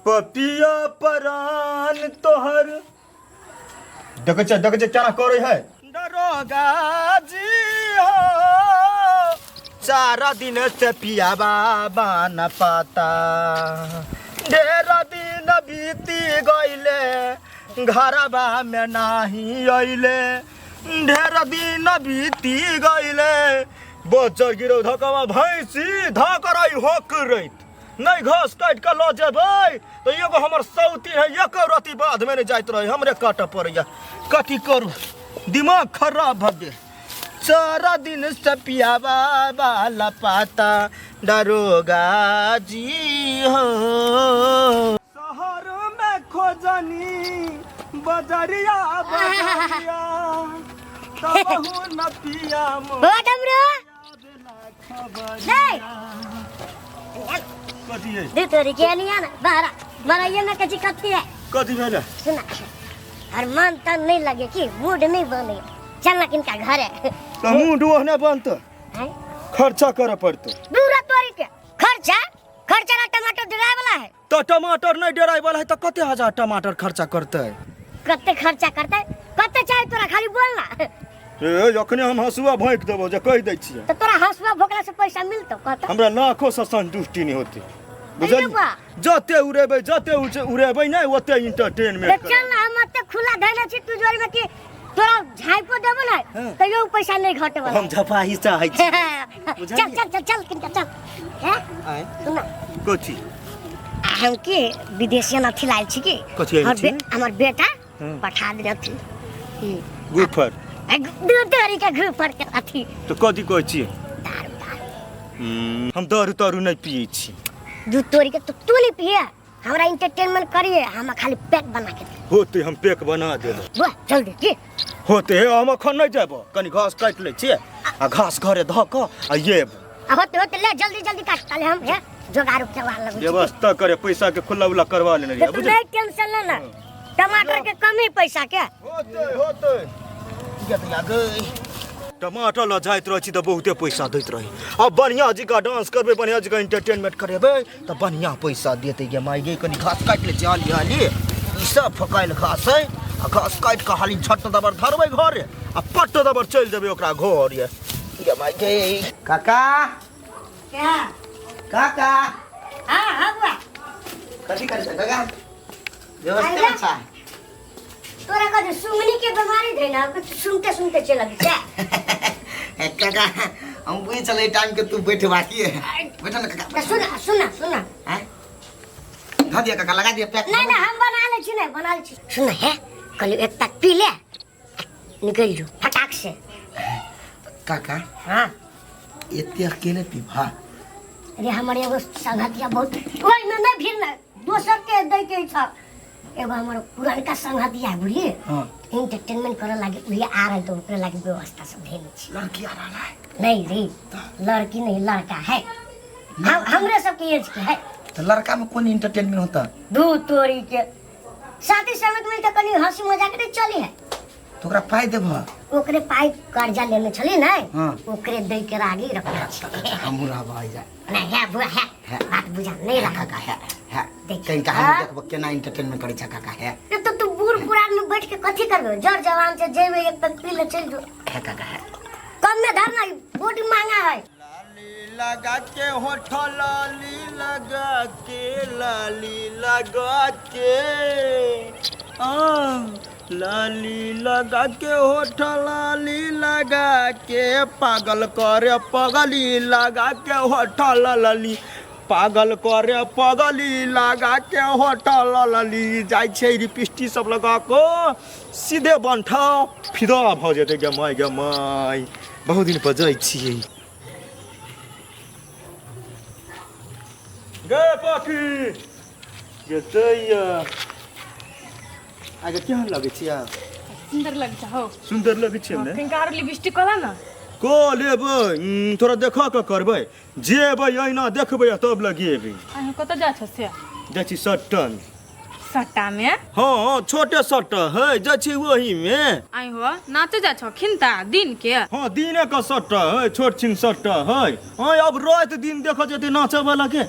पपिया परान तोहर। देखै छै, देखै छै केना करै है दरोगा जी हो। 4 दिन से पियाबा बान पाता, ढेर दिन बीती गईले, घरबा में नाही अइले, ढेर दिन बीती गईले। बच्चा गिरौ धकवा भैंसी धकरै होकरैत नहीं, घास काटि कऽ लऽ जेबै तऽ एगो हमर सौती है, एको रति बाधमे नहि जाइत रहै, हमरे काटऽ पड़ैया। कथी करू, दिमाग खराब भऽ गेल। 4 दिन से पियाबा वाला पाता दरोगा जी हो। शहर में खोजनी बजरिया बजरिया तबहु न पिया मोर। ओ डमरू नहीं। कथी है? दे तोरी के नहीं आना बाहर बाहर, ये ना कची कथी है? कथी भेलै? सुना, और मन तन नहीं लगे कि मूड नहीं बने, चल ना किनका घर है। तऽ मूड ओहने बनतौ? हैं? खर्चा करऽ पड़तौ। दूर तोरी के खर्चा, खर्चा ना, टमाटर डराए वाला है। तऽ टमाटर नहीं डराए वाला है तऽ कते हजार टमाटर खर्चा करतै? कते खर्चा करतै, कते चाही तोरा, खाली बोल ना। ए, अखने हम हंसुआ भोंकि देबो जे कहि दै छियै। तऽ तोरा हंसुआ भोंकला से पैसा मिलतौ कहत? हमरा लाखों से संतुष्टि नहीं होती, बुझल? बा। जते उड़ेबै, जते उड़ेबै नहि ओते इंटरटेनमेंट। तऽ चल ना, हम एते खुला धैले छी तुजोरी में कि तोरा झाइपो देबो ना तैयो पैसा नहीं घटे वाला। हम झपाही चाहै छी। चल चल चल चल किनका चल हैं। आँय? सुन। कथी? हम के विदेशियन अथी लायल छी की। कथी आयल हमर छी? हमर बेटा पठा देने अथी गुफर। दू तोरी के गुफर के अथी। तऽ कथी कहै छियै? दारू, दारू। हम दारू तारू नहि पियै छी। दू तोरी के तो तू नहीं पिए, हमरा एंटरटेनमेंट करिए, हम खाली पैक बना के दे। होते, हम पैक बना देब। वाह, जल्दी की होते। हम अखन नहीं जाब, कनी घास काटि लै छियै आ घास घरे धऽ कऽ आ येब। आ होते होते, ले जल्दी जल्दी काट, ताले हम हे जोगाड़ उपचवा लगै छी। व्यवस्था करे, पैसा के खुला उला करवा लेने रहियै। तो बुझल? नहीं टेंशन ले ना, टमाटर के कमी पैसा के। होते होते। टमाटर लऽ जाइत रहै छी तऽ बहुते पैसा दैत रही। अब बढ़िआँ जकाँ डांस करबै, बढ़िआँ जकाँ एंटरटेनमेंट करेबै तऽ बढ़िआँ पैसा देतै। गे माय गे, कनि घास काटि लै छी हाली हाली। ई सब फकायल घास है आ घास काटि कऽ हाली झट दबर धरबै घरे आ पट दबर चलि जेबै ओकरा घर। ये गे माय गे। काका। क्या? काका। हाँ हाँ बुआ। कथी करै छै काका? व्यवस्था अच्छा। तोरा कथी सुंगनी के बीमारी धै ना, कुछ सुनते सुनते चल अबै छै। काका, हम बुझि चलै टाइम के तू बैठ बाकी है, बैठ ना काका। तऽ सुन सुन सुन। हैं, धऽ दिया काका, लगा दिया पैक। नहीं नहीं, हम बना ले छी, नहीं बना ले छी। सुन हे, कहलियो एक तक पी ले, निकल जो फटाक से। काका। हाँ। एते अकेले पीबा? अरे, हमर एगो संगतिया बहुत ओहि में नहीं भीड़ ना, दोसर के दै के छ। एगो हमर पुरनका संगतिया है, बुझलिए? हाँ। एंटरटेनमेंट करे लागे उहे आ रहे, तो ओकरे लागे व्यवस्था सब भेल छी। लड़की आ रहा है? नहीं रे, लड़की नहीं, लड़का है, हम हमरे सबके एज के है। तो लड़का में कौन इंटरटेनमेंट होता? दू तोरी के साथी संगत में तो कनी हंसी मजाक नहीं चली है। तो ओकरा पाइ देबह? ओकरे पाइ कर्जा लेने छली नै। हाँ। ओकरे दै के रागी रखने छी। हमहूँ रहब आइ जाय। नहीं है बुआ है। है। बात बुझा नहीं रहा। काका है है। देखिए। कहीं का हम हाँ। देखबो केना इंटरटेनमेंट करै छै काका है। ये तो तू बूढ़ पुरान में बैठ के कथी करबे, जर जवान से जेबे एक तक पी ले चल जो। है काका है। कम में धर ना, बॉडी महंगा है। लाली लगा के होठ, लाली लगा के, लाली लगा के आ, लाली लगा के होठ, लाली लगा के पागल करे पगली, लगा के होठ लाली पागल करे पगली, लगा के होठ लाली। जाइ छै लिपस्टिक सब लगा कऽ सीधे बनठा फिदा भऽ जेतै। गे माय, गे माय, बहुत दिन पर जाइ छियै। गे पाखी जेतैया आगे, केहन लगै छियै? सुन्दर लग छै हो। सुन्दर लगै छियै ने? कहीं आरो लिपस्टिक कला ना। कऽ लेबै, थोड़ा देखऽ कऽ करबै, जेबै अहिना देखबै आ तब लगेबै। अहाँ कतऽ जाइ छौ से? जाइ छी सट्टन। सट्टा में? हाँ, छोटे सट्टा है, जाइ छी ओही में। आई हो, नाचे जाइ छौ खिनता दिन के? हाँ, दिने का सट्टा है, छोट छिन सट्टा है। हाँ, अब रात दिन देखऽ जेतै नाचऽ वाला के।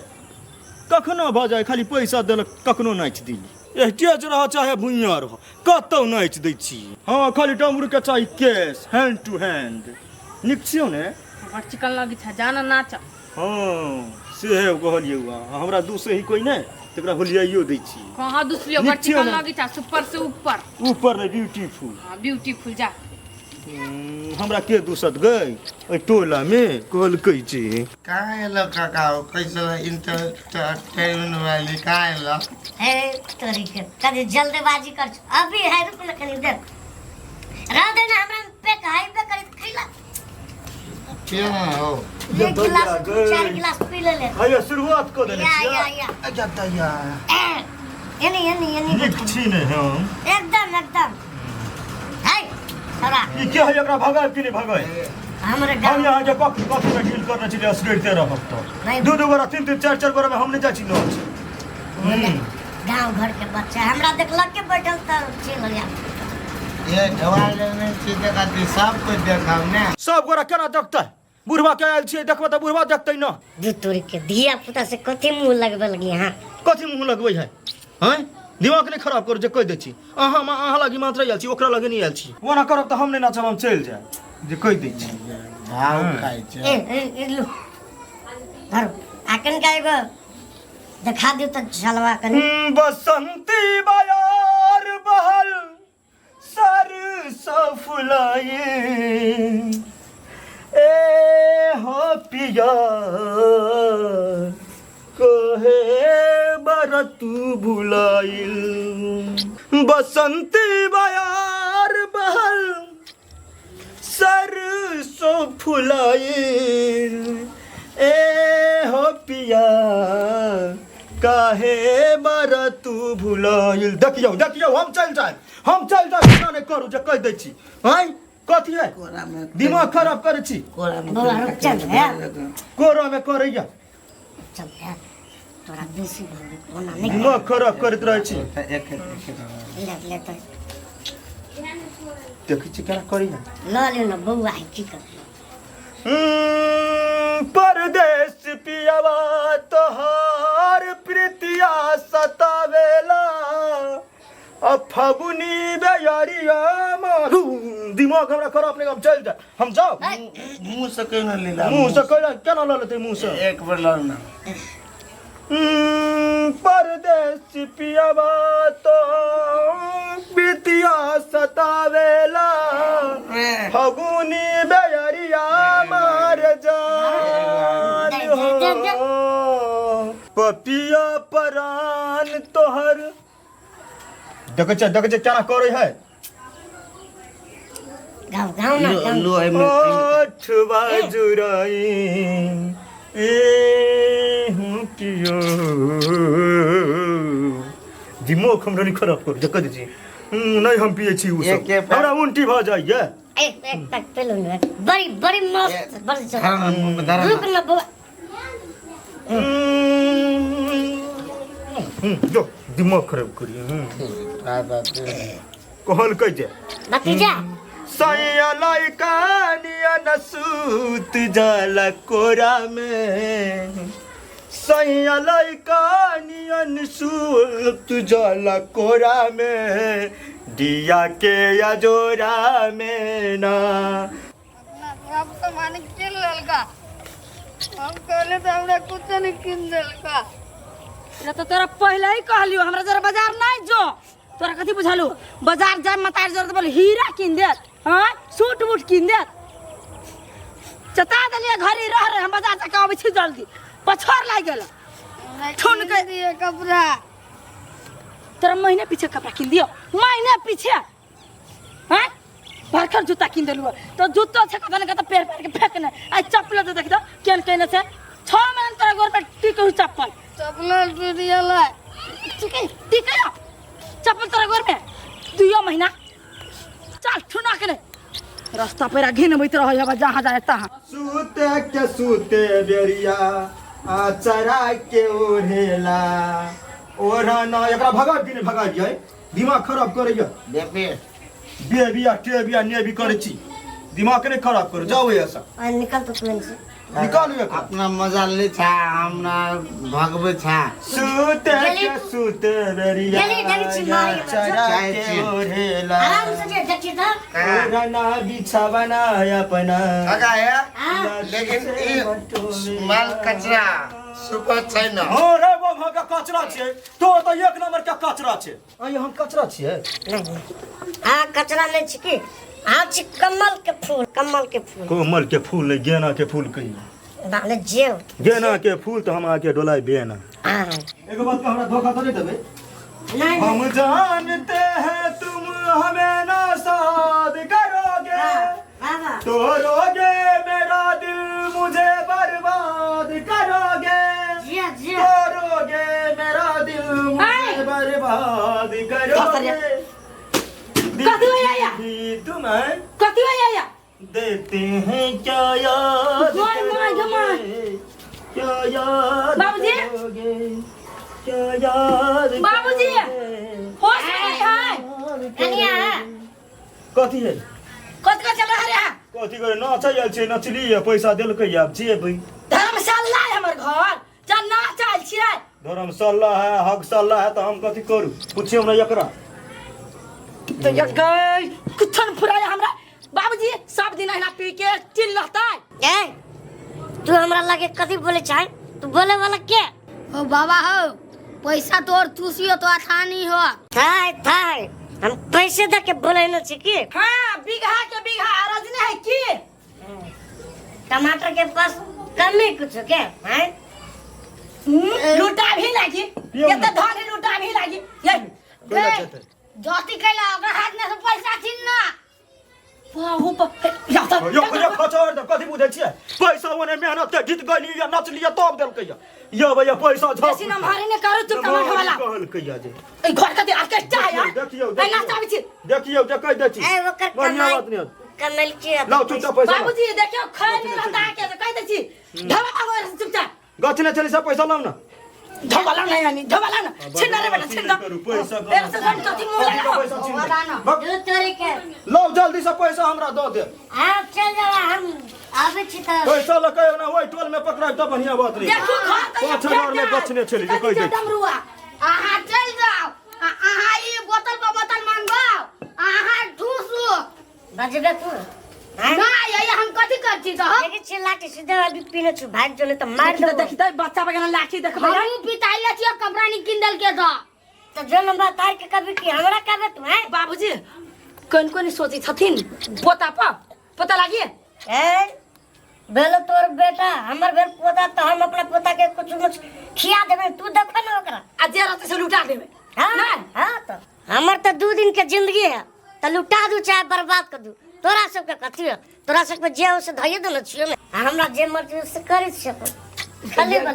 कखनो भऽ जाय, खाली पैसा देलक कखनो नाचि दिली। स्टेज रह चाहे भुइयाँ रह, कतौ नाचि दै छी। हँ, खाली डमरू के चाही कैश, हैंड टू हैंड। नीक छियौ ने? बड़ चिकन लगै छ, जाना नाच। हँ, सेहे कहलियौ। हमरा दूसे ही कोइ नहि, तकरा होलियाइयो दै छी। कहाँ दुसलियो? बड़ नीक छियौ चिकन ने? लगै छ, सुपर से ऊपर। ऊपर नहि, ब्यूटीफुल। हाँ, ब्यूटीफुल जा। हमरा के दूसत गई ओहि टोला में कहलकै जे कहाँ एलो काका? हो कैसे इंटरटेनमेंट वाली कहाँ एलो? हे तोरी के, कनी जल्दबाजी कर छो। अभी है, रुक ना कनी देर रह देना। हमरा पे हाई पे करी खैला। क्यों हो? एक गिलास, दू चार गिलास पी ले ले। हैया, शुरुआत कऽ देने या छियै। या या। अच्छा तैया। ए, एनी एनी एनी। नीक छी ने हम? एकदम एकदम है छोरा। ई के है? एकरा भगायब कि नहि भगायब? हमरे हम गाँव यहाँ के कथी कथी में डील करने छलियै, असगरिते रहब तऽ नहीं। दू दू गोरा, तीन तीन, चारि चारि गोरा में हम नहि जाइ छी नच। गाँव घर के बच्चा हमरा देखलक के बैठल तऽ चलि गया। ये ढवा लेने छी, देखा दी सब कुछ देखब ने। सब गोरा केना देखतै? बुढ़वा के आयल छियै, देखबै तऽ बुढ़वा देखतै न। दू तोरी के, धिया पुता से कथी मुंह लगबे लगी हाँ? कथी मुँह लगबै है? हैं, दिमाग नहि खराब करू जे कहि दै छी। अहाँ अहाँ लागी मात्र आयल छी, ओकरा लगे नहि आयल छी। ओना करब तऽ हम नहि नाचब, हम चलि जायब, जे कहि दै छी। भाव खाइ छै। ए ए ए लो धरो, आ कनिका एगो देखा दियौ तऽ चलवा कनि। बसंती बयार बहल सरसों फुलाई, ए हो पिया कहे बर तू भुलाइल। बसंती बयार बहल सरसों फुलाइल, ए हो पिया काहे बर तू भुलाइल। देखियौ देखियौ, हम चलि जायब, हम चलि जायब। एना नहि करू जे कहि दै छी। आँय, कथी है? कोरामे। दिमाग खराब करै छी। कोरामे। बौआ, रुक, चल हे। कोरामे करैया। चल हे, तोरा बेसी भऽ गेल, ओना नहि। दिमाग खराब करैत रहै छी। एक एक ले ले तऽ। देखै छी केना करैया। लऽ ले ने बौआ, है की कर। परदेश पियावा तोहार प्रीतिया सतावेला, अब फगुनी बेयारिया मारू। दिमाग हमरा खराब नहीं, हम चल जाए, हम जाओ। मुँह से क्यों न लीला? मुंह से कैला केना लऽ लेतै मुंह से? एक बेर लड़ ना। परदेश पियावा तो प्रीतिया सतावेला, फगुनी बेयरिया मार जान हो, पपिया परान तोहर। देखै छै, देखै छै केना करै है। गाँव गाँव ना लो गाँव। लो, एहिमे ओठ बाजुराई ए हूँ पियो। दिमाग हमरा नहीं खराब करू, जकर दै छी। नहीं, हम पिए छी उ सब। एके हमरा उल्टी भऽ जाइए। एक एक तक पी लो ने, बड़ी बड़ी मस्त, बड़ी धर ना मुँह में धर। रुक ना बौआ। जो दिमाग खराब करिए। कहलकै जे भतीजा। सैया लइका नियन सूत जाला कोरा में, सैया लइका नियन सूत जाला कोरा में, दिया के अजोरा में ना। अब सामान किन लेलका? हम कहले तो हमरा कुछ नहीं किन देलका। रे तो तोरा पहले ही कहलियो, हमरा जरा बाजार नहीं जो। तोरा कथी बुझालू? बाजार जाय मतार जरा बोल हीरा किन देत, हाँ, सूट बूट किन देत। चता देलिए, घरी रह रहे, हम बाजार जाके आबै छी जल्दी। पछोर लागि गेल। ठुन के दिए कपड़ा। तोरा महीने पीछे कपड़ा किन दियो, महीने पीछे। हाँ, भरखर जूता किन देलू तो जूतो छै कतऽ ने कतऽ पेर पेर के फेकने। आइ चप्पल तो देख दो केहन केने छै। 6 महीना तोरा गोर पर टिकू चप्पल? चप्पल टूट गेलै। टिके टिके चप्पल तोरा गोर में 2 महीना? चल, ठुना के नहीं, रास्ता पेरा घिनबैत रहै हबा जहाँ जाए तहाँ। सूते के सूते बेरिया आचरा के ओढ़ेला ओढ़ना। एकरा भगा कि नहि भगा दियै? दिमाग खराब करैया। बेबी। बेबी आ टेबी आ नेबी करै छी। दिमाग नहि खराब करू, जाउ एहिसँ। और निकल तो तुरंत से। निकालू एकरा। अपना मजा ले छा, हमरा भगवे छा। सुते गेली- के सुते बेरिया गेली देखै छी मारी हमरा। चरा जाइ के छी। ओढ़ेला। आराम से जे देखी तऽ। ओढ़ना बिछावना अपना काका है हाँ। लेकिन ई माल कचरा सुपर छै न। हाँ रे वो वहाँ के कचरा छियै तो तऽ एक नंबर के कचरा छै। आइ हम कचरा छियै? नहीं नहीं, अहाँ कचरा नहीं छी की? अहाँ छी कमल के फूल, कमल के फूल। कमल के फूल नहीं, गेना के फूल कहियो। माने जेब। गेना के फूल तो हम आके डोलाई बेना। हाँ। एगो बात हमरा धोखा तो नहीं देबै? नहीं। हम जानते हैं तुम हमें ना साथ करोगे, बाबा तोड़ोगे मेरा दिल मुझे बर्बाद करोगे, जिया जिया तोड़ोगे मेरा दिल मुझे बर्बाद करोगे। कथी होइया या? भी तुम्हें कथी होइया या? देते हैं क्या याद गोय my, गे my. करोगे? क्या याद बाबूजी? करोगे? क्या याद बाबूजी? करोगे? होश में नहीं है। कनिया। कथी है? कथी कथी चल रहा है? कथी करे नाचै आयल छै, नचली है, पैसा देलकै आब जेबै। धर्मशाला है हमर घर, चल नाच आयल छियै। धर्मशाला है, हकशाला है, तऽ हम कथी करू? पुछियौ ने एकरा। तो ये गई कुछ न फुराया हमरा। बाबूजी सब दिन अहिना पी के चिल रहतै। ए तू हमरा लगे कथी बोले चाहे? तू बोले वाला के? ओ बाबा हो, पैसा तोर चूसियो तो आसानी हो। थाय थाय हम पैसे दे के बोले न छी की? हाँ बीघा के बीघा अरजने है की? टमाटर के पास कमी कुछ के हैं? लूटा भी लागी, ये तो धन ही लूटा भी लागी। ये कोई जेतै। जोती कैला ओकरा हाथ में से पैसा छीन ना। बाहु पर या तो यो यो खचर दे, कथी बुझै छियै? पैसा ओने मेहनत के गीत गैली या नचली या तब देलकै या। यो भैया पैसा झप। बेसी नमहरी ने करू चुप टमाटर वाला। कहलकै या जे। ए घर कथी ऑर्केस्ट्रा है यार? देखियौ, ए देखियौ। नाच आबै छी। देखियौ, देखै दै छी। ए ओकर बढ़िआँ कमाई बात नहि। कमेल के लाउ चुपचाप पैसा। बाबूजी देखियौ खाय नहीं रहता के तो कह दै छी। ढबा मांगो चुपचाप। गछने चली सब पैसा लाउ न। ढबा नहीं आनी, ढबा ना। छिन रे बेटा छिन। करू, पैसा तेरे से कौन कथी मुंह लगाओ? पैसा छीन ले। भग। दू तोरी के। लाउ जल्दी से पैसा हमरा दऽ दे। आप चल जाओ, हम आबै छी तऽ। पैसा लऽ के ना ओहि टोल में पकड़ाब तऽ बढ़िया बात नहीं। देखू घर तऽ 5000 में गछने चली जे कहि दै। डमरुआ अहाँ चल जाओ, अहाँ ई बोतल पर बोतल मंगाओ, अहाँ ठूसू। बजबे तू? ना ये हम कथी कर छी तऽ? देखै छी लाठी सीधे अभी पीने छु, भाग जो नहीं तऽ मार देखी तऽ देबो। देखी तऽ बच्चा बगैर लाठी देखबै। हमहूँ पिताइले छियै, कपड़ा नहीं किन देलकै तऽ। तऽ जो नंबर तार के कभी की हमरा कहबे तू हैं? बाबूजी कोन कोन सोचै छथिन पोता पर पोता लागिए? ए भेलो तोर बेटा, हमर भेल पोता, तऽ हम अपना पोता के कुछ कुछ खिया देबै, तू देखो ना ओकरा। आ जे रहतै से लुटा देबै। हाँ नहीं। हाँ तऽ हमर तऽ 2 दिन के जिंदगी है, तऽ लुटा दू चाहे बर्बाद कर दू, तोरा सबके कथी है? तोरा सबके जे हो से धइए देने छियो ने, आ हमरा जे मर्जी हो से करै छियै अपन। खाली बल।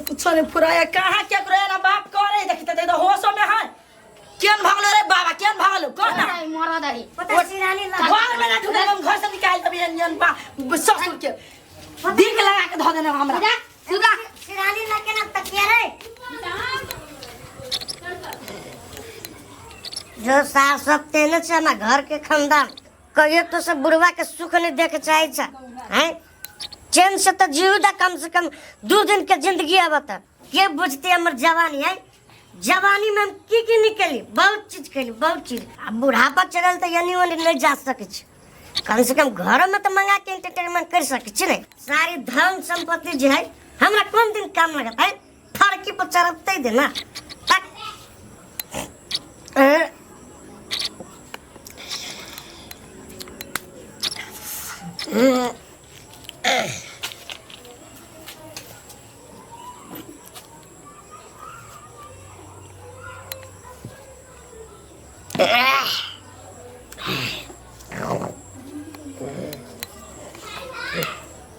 कुछो नहीं फुराया कहाँ के करो ना बाप करे देखी त होशो में है। केन भागलो रे बाबा, केन भागलो कह ना। नहीं, मरा दही। पता सिरानी लगा। घर में ना ढुके, हम घर से निकाल देबे एन बा ससुर के दिल के लगा के धो देने हमरा। सुधा, सुधा। सिरानी लगे ना तकिया रे। जो सास सब तेने छे ना घर के खानदान कहियो तो सब बुढ़वा के सुख नहीं देखे चाहे छे हैं? चैन से तो जीव दा कम से कम 2 दिन के जिंदगी आवत के बुझते हमर जवानी है। जवानी में हम की की निकली, बहुत चीज कैली, बहुत चीज। आ बुढ़ापा चढ़ल तो यानी ओनी नहीं जा सके छे, कम से कम घर में तो मंगा के एंटरटेनमेंट कर सके छे ने। सारी धन संपत्ति जे है हमरा कौन दिन काम लगत है, फड़की पर चढ़ते दे ना। तक। ए,